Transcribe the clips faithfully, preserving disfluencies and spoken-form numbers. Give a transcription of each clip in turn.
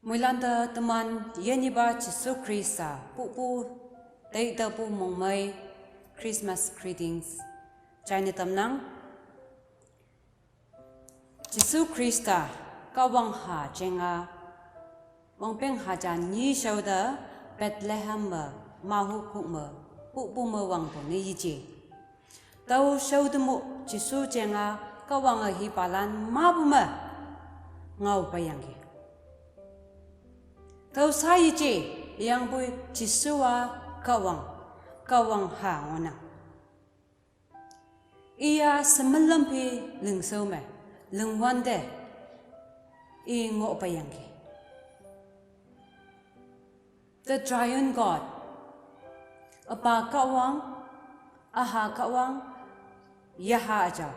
Moilante teman yeniba Jesu Khrista pupu teitepu mongmei Christmas greetings jaine tamnang. Jesu Khrista Kahwang ha jenga wangpeng haja nyi shaoda Bethlehem me mahu kukme pupu me wangpu ne yije. Tao shaotepu Jesu jenga Kahwange hipalan mapu me ngao peiyangki. Tao sa yije yangpoi Jesu-a Kahwang, Kahwang ha ngohnang. Iya semelam phi lingshao me, lingwante, i ngoh peiyangki. The Triune God, Üpa Kahwang, Üha Kahwang, Yaha Üjao.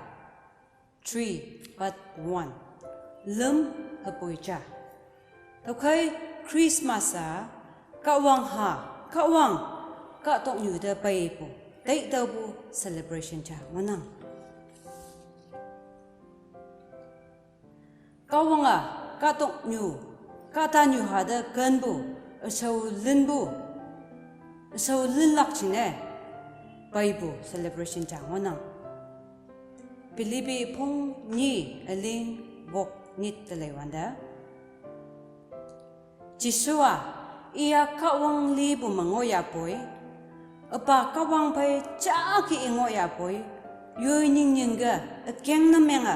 Three but one. Lüm hüpoi ja. Tüokhei Christmas-a Kahwang ha, Kahwang, kahtoknyu te peipu, teitaopu celebration ja ngohnang. Kahwang-a kahtoknyu, kahtanyu ha te kenpu, üshao linpu, üshao linlak jingne peipu celebration ja ngohnang. Philippi pong nyi üling wok nyit te leiwante, Jesu-a, iya Kahwang lipu me ngohyapoi, Üpa Kahwang phei jaki i ngohyapoi, yoi nyingnyingke, ükeng ne menge,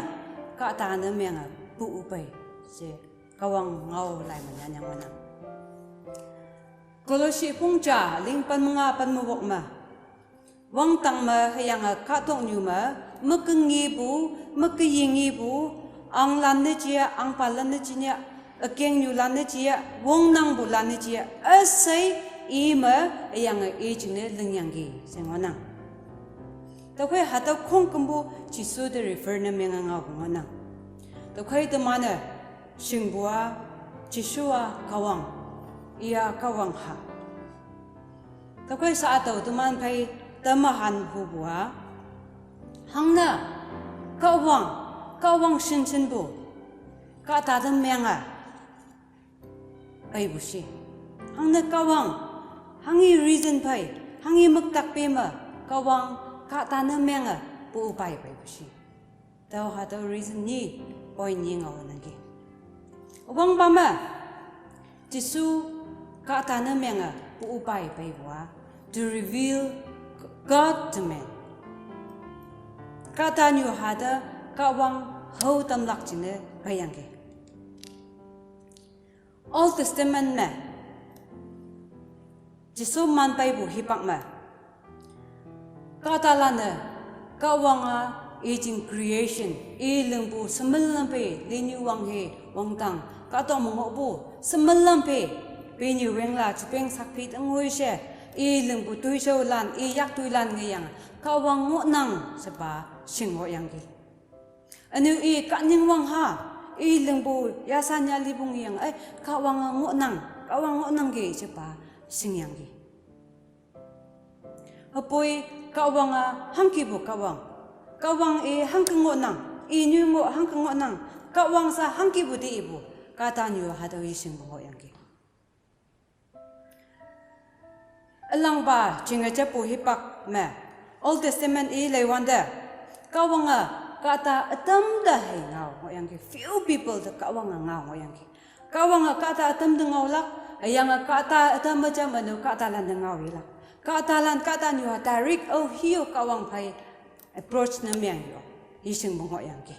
kahta ne menge, pu-u pei, she Kahwang ngao lai me nyanyang ngohnang. Kolosse pong ja üling pen menga pen mewok me, wangdang me hüyange kahtoknyu me, mekengnipu, mekeyingnipu, anglan ne jia, angpalan ne jinye, ükengnyulan ne jia, wongnangpulan ne jia, üshei i me, hüyange i jingne lingyangki she ngohnang. Tüokhei hatüo khongkümpu Jesu te refer ne menge ngaopu ngohnang. Tüokhei teman-e shingpu-a, Jesu-a Kahwang, iya Kahwang ha. Tüokhei sha tao teman phei temahan hupu-a, hangne Kahwang, Kahwang shinshinpu, kahta te menge peipu shi. Hangne Kahwang, hanghi reason phei, hanghi müktak pe me, Kahwang kahta ne menge pu-u pai peipu shi. Tüo hatüo reason nyi, point nyi ngaonangki. Wangpa me, Jesu kahta ne menge pu-u pai peipu-a, to reveal God to man. Kahtanyu ha te Kahwang hao tamlak jingne peiyangki. Old Testament me, Jesu man peipu hipak me, kahtalan-e, Kahwang-a, i jing creation, i lingpu semelam phe, linyu wanghe, wangdang, kahtok me ngohpu, semelam phe, penyu wengla, jipeng sakphi tengoi she, i lingpu toishaolan, i yaktoilan ngeyang, Kahwang ngohnang shepa, shing ngohyangki. Ünu i kahning wangha, i lingpu yasan yalipu ngeyang, eh, Kahwang-a ngohnang, Kahwang ngohnangki shepa, shingyangki. Hüpoi Kahwang-a hangkipu Kahwang, Kahwang i hangke ngohnang, i nyu ngoh hangke ngohnang, Kahwang sha hangkipu te ipu, kahtanyu hatüo yeshingpu ngohyangki. Ülangpa jinge japu hipak me, Old Testament i leiwante, Kahwange kahta ütam te hei ngao ngohyangki, few people te Kahwange ngao ngohyangki. Kahwange kahta ütam te ngaolak, hüyange kahta ütam me jam ünu kahtalan te ngao yelak. Kahtalan kahtanyu-a direct aohe-o Kahwang phei approach ne meng yo, yeshingpu ngohyangki.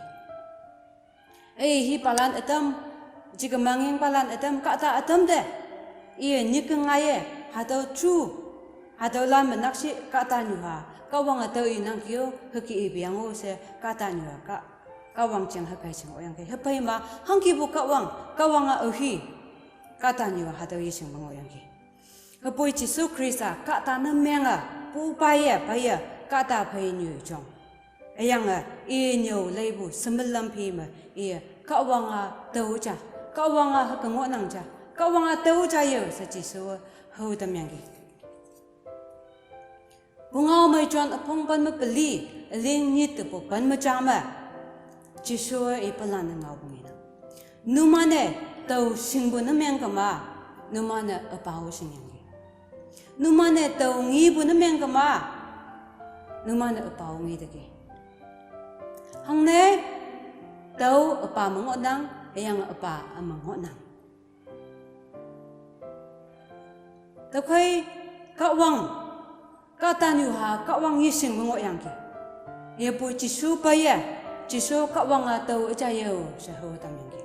Ei, hipalan ütam, jikemangingpalan ütam, kahta ütam te. Iye, nyike ngaiye, hatüo true. Hatüolan me nakshih, kahtanyuha, Kahwange tao inangki-o, hüke ipeang-o she, kahtanyuha, Kah, Kahwang jeng hüke jeng ngohyangki. Hüphei ma, hangkipu Kahwang, Kahwange aohe. Kahtanyuha, hatüo yeshing me ngohyangki. Hüpoi Jesu Khrista, kahta ne menge, pu paiye, paiye, kahta phei nyu jong. Hüyange, i nyüo leipu, semelam phi me, i Kahwange tao ja, Kahwange hüke ngohnang ja, Kahwange tao ja yo, she Jesu hao tamyangki. Pungao mei John üpong pen me peli, üling nyit tepu pen me ja me, Jesu ipalan-e ngaopu ngenang. Numan-e, tao shingpu ne meng kema, numan-e üpao shingyangki. Numan-e tao ngipu ne meng kema, numan-e üpao ngiteki. Hangne, tao üpa me ngohnang, hüyange üpa üme ngohnang. Tüokhei Kahwang, kahtanyuha Kahwang yeshing me ngohyangki. Yepoi Jesu peiye, Jesu Kahwang-a tao üjayao she hao tamyangki.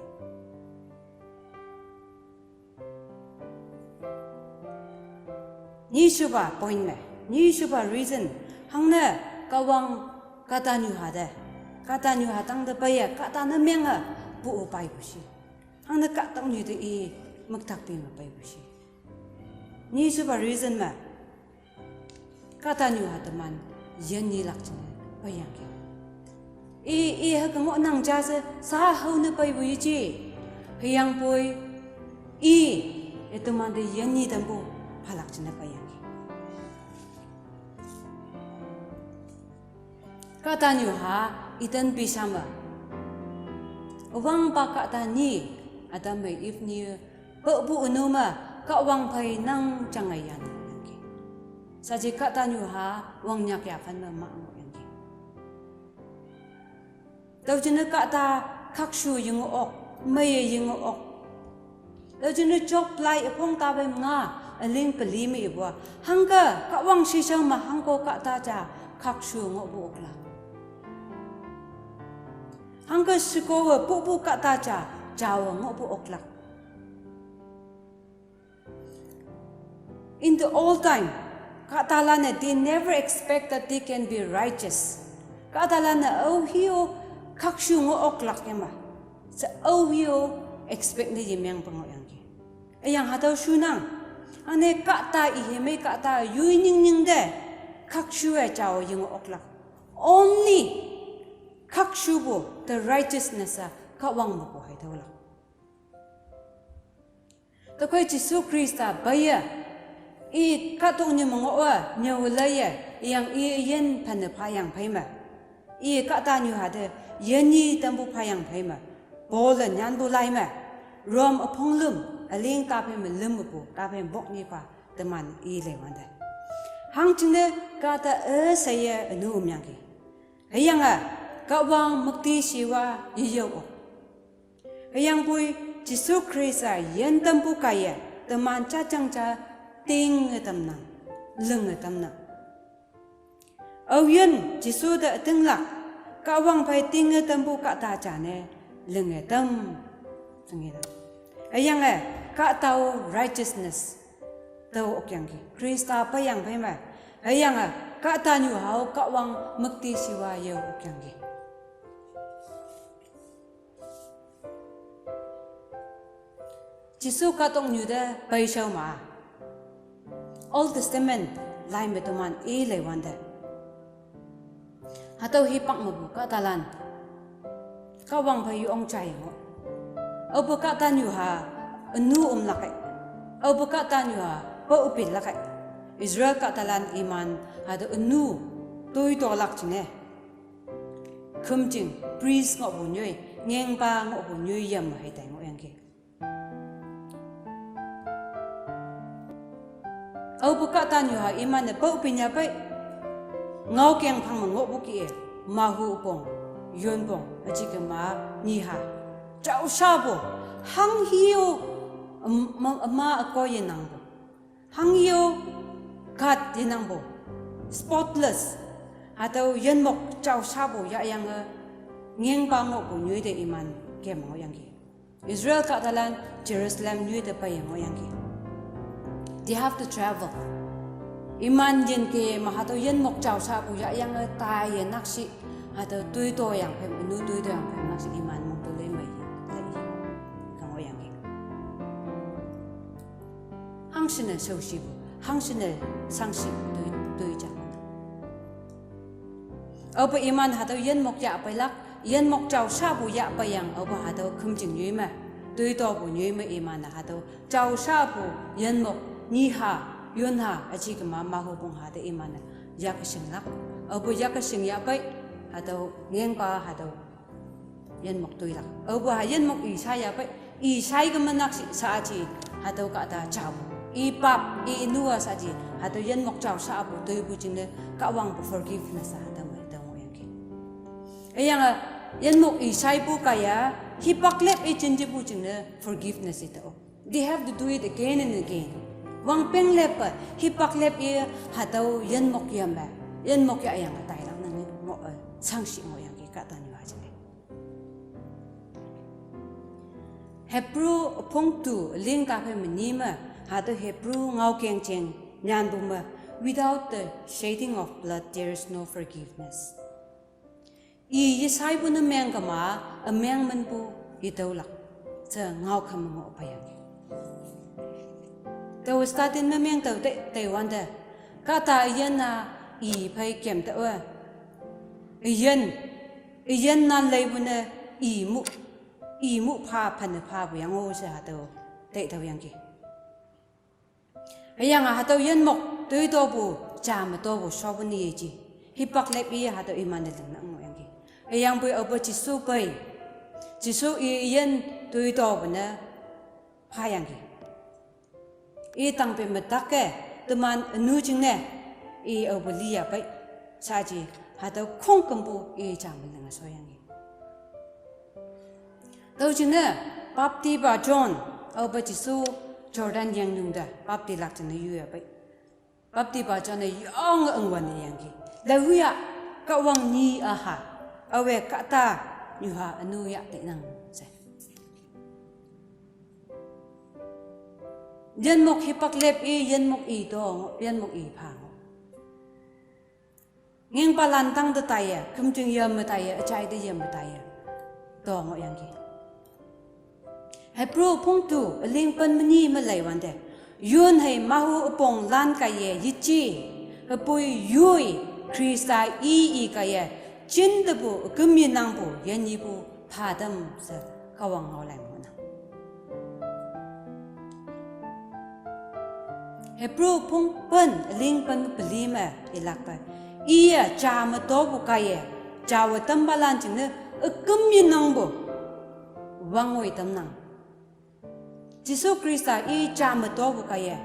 Nyishupa point me, nyishupa reason, hangne Kahwang kahtanyuha te, kahtanyuha tangte peiye, kahta ne menge pu-o peipu shi. Hangne kahtoknyu te i müktakpi me peipu shi. Nyishupa reason me, kahtanyuha teman yinyilak jingne peiyangki. I, i hüke ngohnang ja she sa hao ne peipu yeji. Hüyangpoi i, i temante yinyi tampu phalak jingne peiyangki. Kahtanyuha Eden pisha me, üwangpa kahta nyi, Adam hei Eve nyi, paopu ünu me, Kahwang phei nang jange yanyangki. Saji kahtanyuha wangnyak yaphan me ma ngohyangki. Tüo jingne kahta khakshu yengoh ok, meiye yengoh ok. Tüo jingne Job lai üpong taphei nga, üling peli me ipu-a, hangke Kahwang shishao me hangko kahta ja khakshu ngohpu oklak. Hangke shekowe pupu kahta ja, jawe ngohpu oklak. In the old time, kahtalan-e they never expect that they can be righteous. Kahtalan-e aohe-o khakshu ngoh oklak yema, she aohe-o expect ne yemengpe ngohyangki. Hüyange hatüo shunang, üne kahta ihe mei kahta yoi nyingnying te khakshu-e jao yengoh oklak. Only khakshupu, the righteousness-a Kahwang mepu heitüolak. Tüokhei Jesu Khrista peiye, i kahtoknyu me ngoh-e nyüo leiye, iyang i yin phenne phayang phei me, i kahtanyuha te yinyi tampu phayang phei me, Paul-e nyanpu lai me, Rome üpong lüm, üling taphei me lüm mepu, taphei me wok nyipa, teman i leiwante, hangjingne kahta üsheiye ünu ümyangki. Hüyange Kahwang müktishiwa yeyao ok. Hüyangpoi Jesu Khrista yin tampu kaiye teman jajang ja tinge tamnang, linge tamnang. Aoyin Jesu te ütinglak, Kahwang phei tinge tampu kahta jane linge tam, tingelak. Hüyange kahta-o righteousness tao okyangki, Khrista peiyang phei me. Hüyange kahtanyuha-o Kahwang müktishiwa yao okyangki. Jesu kahtoknyu te peishao ma, Old Testament lai me teman i leiwante, hatüo hipak mepu kahtalan Kahwang phei yong jai ngoh. Aope kahtanyuha ünu ümlak ei. Aope kahtanyuha paopin lak ei. Israel kahtalan iman hatüo ünu toitolak jingne, khümjing, priest ngohpu nyoi, ngengpa ngohpu nyoi yam hei tai ngohyangki. Aopu kahtanyuha iman-e paopin yahpei, ngaokeng phang me ngohpu kih-e, mahu pong, yonpong, üjikema, nyiha, jaoshapu, hanghe-o, üm, ma, ma ükoi yenangpu, hanghe-o, kat yenangpu, spotless, hatüo yinmok jaoshapu yahyange, ngengpa ngohpu nyoi te iman kem ngohyangki. Israel kahtalan Jerusalem nyoi te peiye ngohyangki. They have to travel. Iman yinke me hatüo yinmok jaoshapu yahyange taiye nakshih, hatüo toitoyang phei, ünu toitoyang phei nakshih iman mongto lei mei, lei, ka ngohyangki. Hangshinne shaoshipu, hangshinne shangshih toi, toi ja. Aope iman hatüo yinmok yahpeilak, yinmok jaoshapu yahpeiyang, aope hatüo khümjing nyoi me, toitopu nyoi me iman-e hatüo jaoshapu yinmok nyiha, yonha, üjikema mahu pong ha te iman-e yakeshinglak. Aope yakeshing yahpei, hatüo ngengpa hatüo yinmok toilak. Aopu ha yinmok i sha yahpei, I shai kama nakshih sha aji, hatüo kahta jaopu. I pap, i nua sha aji, hatüo yinmok jao shapu, toipu jingne, Kahwangpu forgiveness hatüo me, tüo ngohyangki. Hüyange, yinmok i shaipu kaiye, hipak lep i jinjepu jingne, forgiveness i tao. They have to do it again and again. Wangpeng leppe, hipak lep i, hatüo yinmok yame, yinmok yahyange tailak nange, ngoh, eh, shangshih ngohyangki, kahta nyu aji. Hebrew üpong tu ling taphei me ni me, hatüo Hebrew ngaokeng jeng nyanpu me, without the shedding of blood, there is no forgiveness. I yeshaipu ne meng kema, ümeng menpu yetüolak, she ngaokam ngoh peiyangki. Tao study ne meng tao te, teiwante, kahta üyin-a, i phei kem taowe, üyin, üyin nan leipu ne, i mu, i mu pha, phanne phapu yang-o she hatüo, teitüoyangki. Hüyange hatüo yinmok, toitopu, ja me topu, shopu ni yeji. Hipak lep i hatüo iman-e lingnang ngohyangki. Hüyangpoi aope Jesu pei. Jesu i yin toitopu ne phayangki. I tangpe me tak-e, teman ünu jingne, i aope liya pei. Shaji, hatüo khongkümpu i ja me linge shoyangki. Tüo jingne, baptipa John, aope Jesu Jordan yengnung te, baptilak jingne yuya pei. Baptipa John-e yonge üngwün yangki. Lahuya, Kahwang nyi üha, aowe kahta nyuha ünu yah teinang she. Yinmok hipak lep i, yinmok i to, yinmok i pha ngoh. Ngengpalan tangte taiye, kümjing yem me taiye, üjai te yem me taiye, to ngohyangki. Hebrew üpong tu, üling pen me ni me leiwante, yun hei mahu üpong lan kaiye yeje, hüpoi yoi, Khrista i i kaiye, jintepu, üküm yenangpu, yinyepu, phatam she, Kahwang ngaolai ngohnang. Hebrew üpong pen, üling pen me peli me, ilakpe. Iye, ja me topu kaiye, jawe tampalan jingne, üküm yenangpu, wangngoi tamnang. Jesu Khrista i ja me topu kaiye,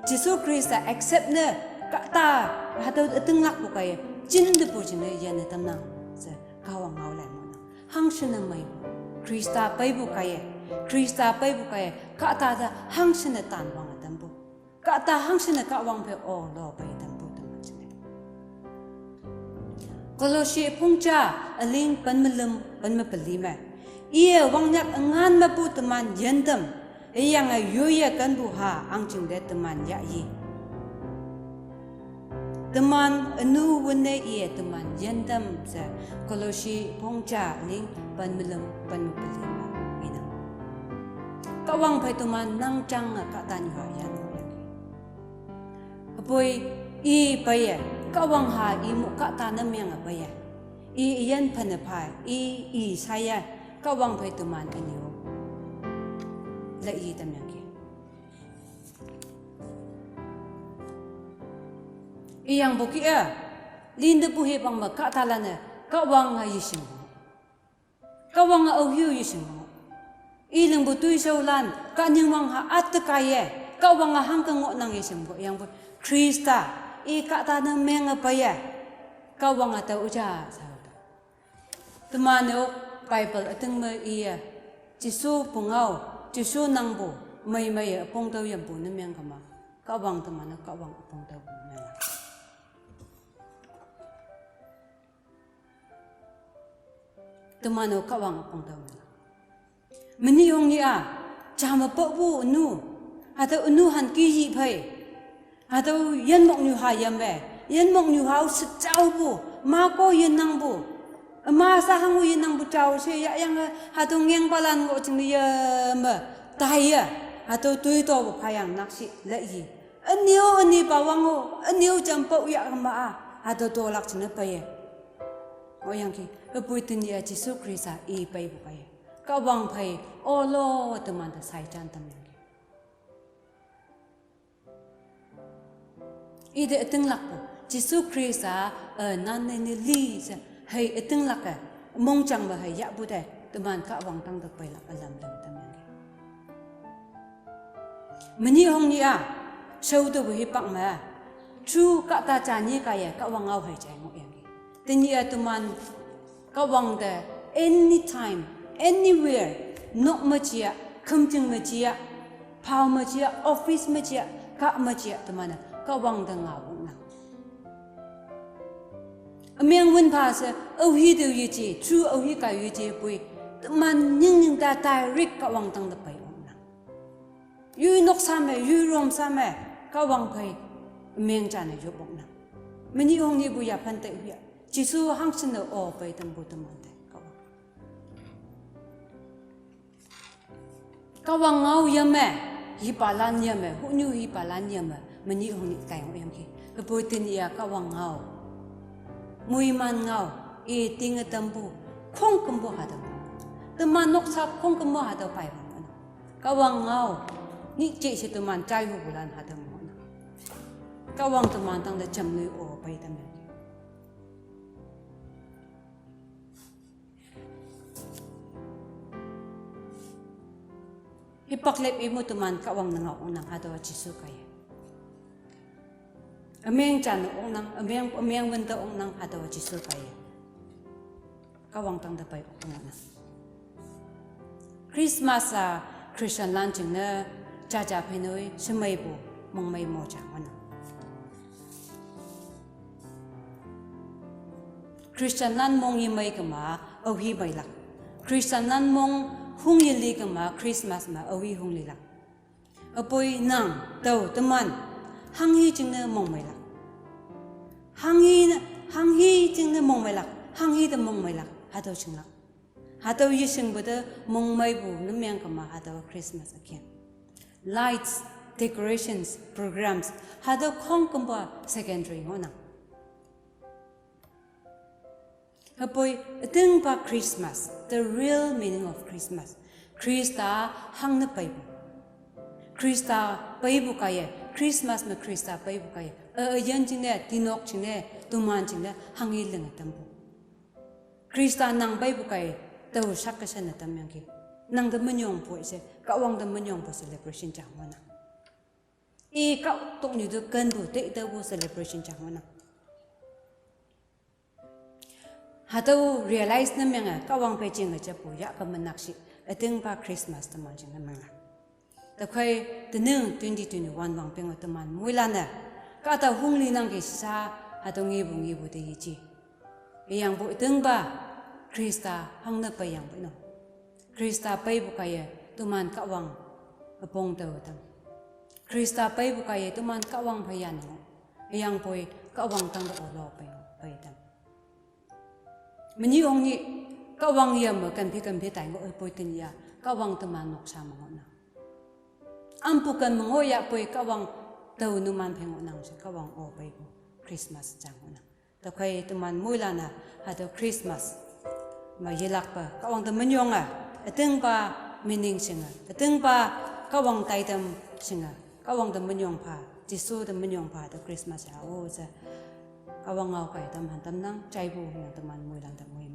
Jesu Khrista accept ne, kahta, hatüo ütinglakpu kaiye, jintepu jingne yinne tamnang, she, Kahwang ngaolai ngohnang. Hangshinne mei, Khrista peipu kaiye, Khrista peipu kaiye, kahta te hangshinne tan wange tampu. Kahta hangshinne Kahwang phei-o lo pei tampu teman jingne. Kolosi üpong ja, üling pen me lüm, pen me peli me. Iye wangnyak üngan mepu teman yintam, hüyange yoiye kenpu ha, ahngjing te teman yahyi. Teman ünu wünne iye teman yintam she, Kolosi üpong ja üling pen me lüm pen me peli me inang. Kahwang phei teman nang jange kahta nyuha yan ngohyangki. Hüpoi i peiye, Kahwang ha i mu kahta ne menge peiye. I yin phanne pha, i, i shaiye, Kahwang phei teman ünyu le i tamyangki. Iyangpu kih-e, lintepu hipang me kahtalan-e, Kahwang-a yeshing. Kahwang-a aoheo yeshing. Ilingpu toishaolan, kahningwang ha atte kaiye, Kahwang-a hangke ngohnang yeshingpu, iyangpu Khrista, i kahta ne menge peiye, Kahwang-a tao üja shao ta. Teman-e-o Bible üting me iye, Jesu pungao, Jesu nangpu, meimeiye üpong tüo yampu ne meng kema, Kahwang teman-e Kahwang üpong tüo meng. Teman-o Kahwang üpong tüo meng. Menyih hongnyih-a, ja me popu ünu, hatüo ünu hanki yi phei, hatüo yinmok nyuha yame, yinmok nyuha-o shüp jaopu, mako yenangpu, üma sha hango yenangpu jao she yahyange, hatüo ngengpalan ngoh jingne yeme, taiye, hatüo toitopu phayang nakshih leyi. Ünyu ünipa wang-o, ünyu jampao yah kema-a, hatüo tolak jingne peiye. Ngohyangki, hüpoi tenyih-a Jesu Khrista i peipu kaiye, Kahwang phei-o lo teman te shaijan tamyangki. Ite ütinglakpu, Jesu Khrista, eh, nan ne ne li she, hei ütinglak-e, mongjang me hei yahpu te, teman Kahwang tangte peilak ülam lam tamyangki. Mani hong ni a, shau tu bu hi pak ma. Chu ka ta cha ni ka ye, Kahwang ngao hai chai ngo yang ki. Tini a teman, Kahwang te, anytime, anywhere, nok ma chia, kham ting ma chia, pau ma chia, office ma chia, ka ma chia, teman a, Kahwang te ngao nang. Ameng wun pa se, au hi tu yi chi, chu au hi ka yi chi pui, teman ning ning ta tai rik Kahwang tang te pai nang. Yu nok sa me, yu rom sa me, Kahwang pai, meng cha ne yu bok na. Mani hong ni bu ya pan te ya. Jisu hang sin ne o pai tam bu tam te, Kahwang. Kahwang ngao ya me, hi pa lan ya me, hu nyu hi pa lan ya me, mani hong ni kai ngao yang ki. He pui tin ya Kahwang ngao. Mui man ngao, e ting a tam bu, khong kum bu ha tam. Teman nok sa khong kum bu ha tam pai bang. Kahwang ngao, ni che se teman chai hu bulan ha tam mo na. Kahwang teman tang da cham nui o pai tam ya. Hi pak lep i mu teman Kahwang na ngao nang ha do Jisu ka ye. Ameng chan ong nang, ameng, ameng wun ta ong nang ha do Jisu ka ye. Kahwang tang da pai ong nang. Christmas a Christian lan ching ne, cha cha pai nui, shemai bu, mong mai mo cha mo na. Christian lan mong yi mai kama, au hi mai lak. Christian lan mong hung yi li kama, Christmas ma, au hi hung li lak. Apoi nang, tau, teman, hang hi ching ne mong mai lak. Hang hi ne, hang hi ching ne mong mai lak. Hang hi te mong mai lak. Ha tau ching lak. Ha tau yi ching bu te mong mai bu ne meng kama ha tau Christmas a kian. Lights, decorations, programs, ha tau khong kum ba secondary ngo nang. Hapoi, ating pa Christmas, the real meaning of Christmas. Krista hang na pai bu. Krista pai bu ka ye, Christmas ma Krista pai bu ka ye. A, a yan ching ne, tinok ching ne, tuman ching ne, hang yi ling tam bu. Krista nang pai bu ka ye, tau sak ka san na tam yang ki. Nang da manyong pu se, Kahwang da manyong pu celebration chang mo na. I ka tok ni du kan bu, te tau bu celebration chang mo na. Ha tau realize na meng a, Kahwang pai ching a cha pu, ya ka manak shi, ating pa Christmas teman ching na meng a. Ta khai, tening twenty twenty-one wang peng a teman, mui lan a, ka ta hung li nang ki sa, ha tau ngi bu ngi bu te yi chi. Yang bu ating pa, Krista hang na pai yang bu no. Krista pai bu ka ye, tuman Kahwang, apong tau tam. Krista pai bu ka ye, tuman Kahwang pai yan no. Yang poi, Kahwang tang da o lo pai, pai tam. Mani hong ni, Kahwang ya ma kan pi kan pi tai ngo, poi tin ya, Kahwang teman nok sa ma ngo na. Am pu kan ma ngo ya poi, Kahwang tau numan pai ngo nang se, Kahwang o pai bu, Christmas chang ngo na. Ta khai teman mui lan a, ha tau Christmas. Ma yi lak pa, Kahwang da manyong a, ating pa meaning ching a, ating pa Kahwang tai tam ching a, Kahwang da manyong pa, Jisu da manyong pa, ta Christmas a, o cha. Kahwang ngao kai tam han tam nang, chai bu nang teman mui lan da mui.